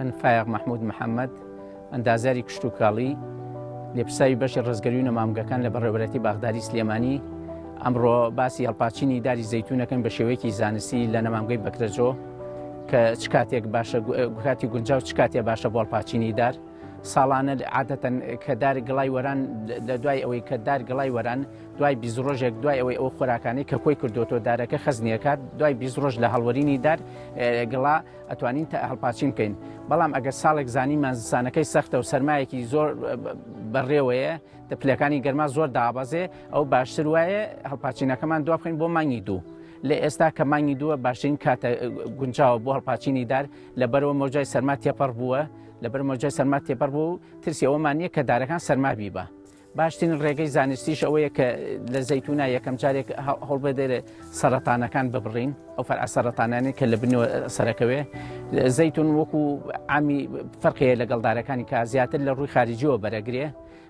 من فایەق مەحمود محەممەد، ئەندازیاری کشتوکاڵی، لێپرسراوی بەشی ڕزگەری و نەمامگەکان لە بەڕێوەبەرایەتی باخداری سلێمانی، ئەمڕۆ باسی هەڵپاچینی داری زەیتونەکەین بە شێوەیەکی زانستی لە نەمامگەی بەکرەجۆ کە چ کاتێک باشە کاتی گونجاو چ کاتێ باشە بۆ هەڵپاچینی دار. ساڵانە عادەتەن کە دار گڵای وەران لە دوای ئەوەی کە دار گڵای وەران دوای 20 ڕۆژێک دوای ئەوەی ئەو خۆراکانەی کە کۆی کردوەوە دارەکە خەزنیەکات دوای 20 ڕۆژ لە هەڵوەرینی دار گڵا ئەتوانین تا هەڵپاچین بکەین بەڵام ئەگەر ساڵێک زانیمان زستانەکەی سەختە و سەرمایەکی زۆر بەڕێوەیە دە پلەکانی گەرما زۆر دابەزێ ئەو باشتر وایە هەڵپاچینەکەمان دوا بخەین بۆ مانگی دوو لە ئێستا کە مانگی دووە باشترین کاتە گونجاوە بۆ هەڵپاچینی دار لەبەرەوە مەوجای سەرما تێپەڕ بووە لەبەر مەوجای سەرما تێپەڕ بوو ترسی ئەوەمان نییە کە دارەکان سەرما بیبا. باشترین ڕێگەی زانستیش ئەوەیە کە لە زەیتونا یەکەم جارێک هەوڵ بدەێت سەرەتانەکان ببڕین ئەو فەرع سەرەتانانی کە لە بنەوە سەرەکەوێ زەیتون وەکو عامی فەرقەیە لەگەڵ دارەکانی کە زیاتر لە ڕووی خارجیەوە بەرەگرێ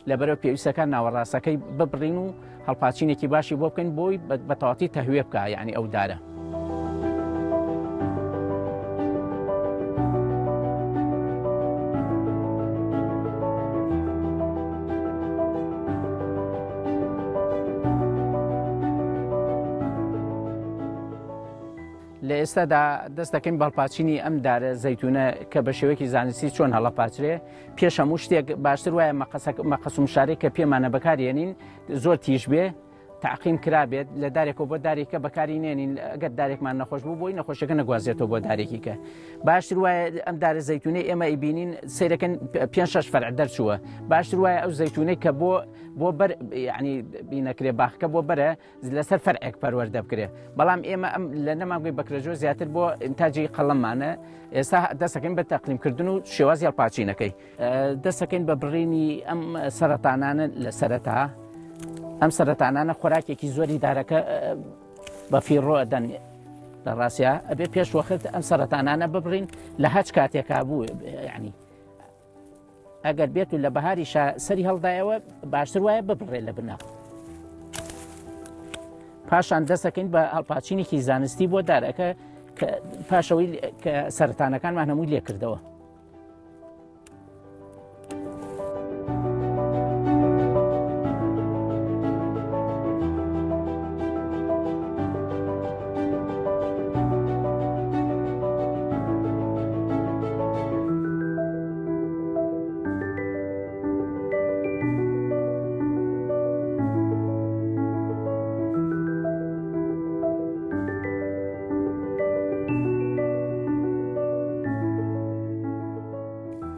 لەبەرەوە پێویستەکان ناوەڕاستەکەی ببڕین و هەڵپاچینێکی باشی بۆ بکەین بۆی بە تەواتی تەهوێ بکە یعنی ئەو دارە. لە ئێستادا دەست دەکەین بەڵپاچینی ئەم دارە زەیتونە کە بە شێوەیەکی زانستی چۆن هەڵەپاچرێ پێش هەموو شتێک باشتر وایە مەقەس و مشارێک کە پێمانە بەکارێنین زۆر تیژ بێ تعقیم کرابێت لە دارێکەوە بۆ دارێکە بەکاری نێنین ئەگەر دارێکمان نەخۆش بوو بۆی نەخۆشەکە نەگوازێتەوە بۆ دارێکی کە باشتر وایە ئەم دارە زەیتونەی ئێمە ئیبینین سیرەکەن پێ شش فەرع دەرچووە باشتر وایە ئەو زەیتونەی کە بۆ بۆ بەر ینی بینەکرێ باخکە بۆ بەرە لەسەر فەرعێک پەروەردە بکرێ بەڵام ئێمە ئەم لە نەمامگەی بەکرەجۆ زیاتر بۆ ئینتاجی قەڵەمانە ئێستا دەستەکەین بە تەقلیمکردن و شێوازی هەڵپاچینەکەی دەستەکەین بە بڕینی ئەم سەرەتانانە لە سەرەتا ئەم سەرەتانانە خۆراکێکی زۆری دارەکە بە فیڕۆ ئەدەن لە ڕاستیا ئەبێ پێش وەخت ئەم سەرەتانانە ببڕین لە هەچ کاتێکا بوو ینی ئەگەر بێت و لە بەهاریشا سەری هەڵدایەوە باشتر وایە ببڕێ لە بنا. پاشان دەستەکەین بە هەڵپاچینێکی زانستی بۆ دارەکە پاشەوەی کە سەرەتانەکانمان هەمووی لێکردەوە.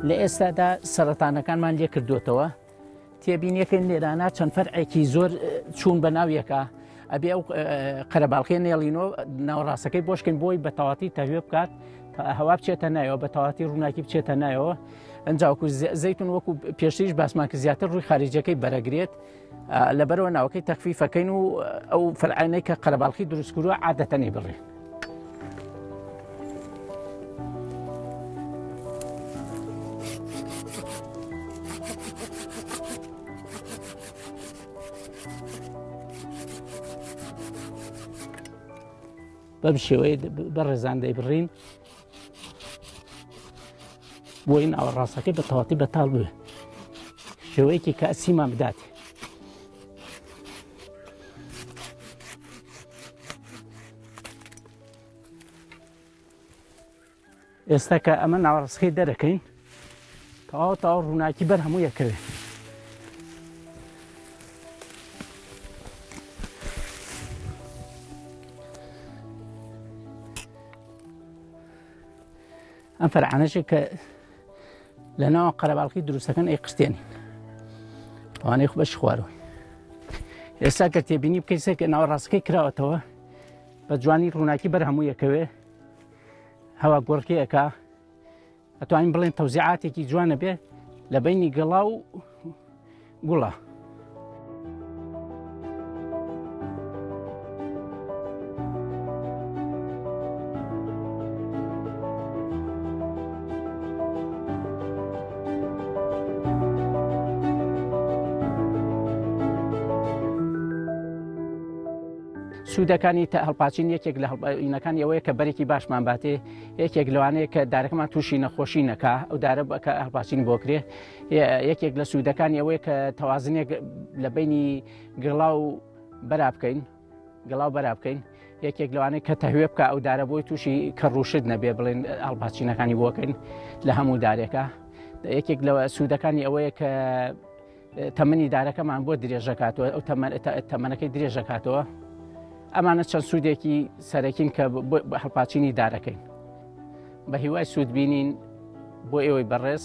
لە ئێستادا سەرەتانەکانمان لێ کردوتەوە تێبینیەکەین لێرانە چەند فەرعێکی زۆر چوون بە ناو یەکە ئەبێ ئەو قەرەباڵخێ نێڵینەوە ناوەڕاستەکەی بۆشکەین بۆی بە تەواتی تەهوێ بکات هەوا بچێتە نایەوە بە تەواتی ڕووناکی بچێتە نایەوە ئەنجاوکو زەیتون وەکو پێشتریش باسمان کە زیاتر ڕووی خارجەکەی بەرەگرێت لەبەرەوە ناوەکەی تەخفیفەکەین و ئەو فەرعانەی کە قەرەباڵخی دروستکردووە عادەتەنی بڕێن. بەم شێوەیە بەڕێزان دەیبڕین بۆی ناوەڕاستەکەی بە تەواتی بەتاڵ بێ شێوەیەکی کە ئەسیمان بدات. ئێستا کە ئەمە ناوەڕاستەکەی دەرەکەین تەواو تەواو ڕووناکی بەر هەموو یەکەوێ ئەم فەرعانەشی کە لە ناوە قەرەباڵخی دروستەکەن ئەی قستێنین ئەوانەی خو بەش خوارەوە ئێستا کە تێبینی بکەی سێکە ناوەڕاستەکەی کراوەتەوە بە جوانی ڕووناکی بەر هەموو یەکەوێ هەوا گۆڕکێ ئەکا ئەتوانین بڵێن تەوزیعاتێکی جوانە بێ لە بینی گەڵا و گوڵە. سوودەکانی هەڵپاچین یەکێک لە هەڵپاینەکانی ئەوەیە کە بەرێکی باشمان باتێ، یەکێک لەوانەیە کە دارەکەمان تووشی نەخۆشی نەکا ئەو دارە کە هەڵپاچین بۆکرێ. یەکێک لە سوودەکانی ئەوەیە کە تەوازنێک لە بینی گڵاو بەرا بکەین، گڵاو بەرا بکەین. یەکێک لەوانەیە کە تەهوێ بکە ئەو دارە بۆی تووشی کە ڕوشت نەبێ، بڵێن هەڵپاچینەکانی بۆکەین لە هەموو دارێکە. یەکێک لە سوودەکانی ئەوەیە کە تەمەنی دارەکەمان بۆ درێژەکاتەوە، ئەو تەمەنەکەی درێژەکاتەوە. ئەمانە چەند سوودێکی سەرەکین کە هەڵپاچینی دارەکەین. بە هیوای سوودبینین بۆ ئێوەی بەڕێز،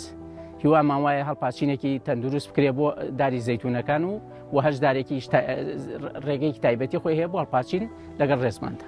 هیوامان وایە هەڵپاچینێکی تەندروست بکرێ بۆ داری زەیتونەکان و هەر دارێکی ڕێگەیەکی تایبەتی خۆی هەیە بۆ هەڵپاچین لەگەڵ ڕێزماندا.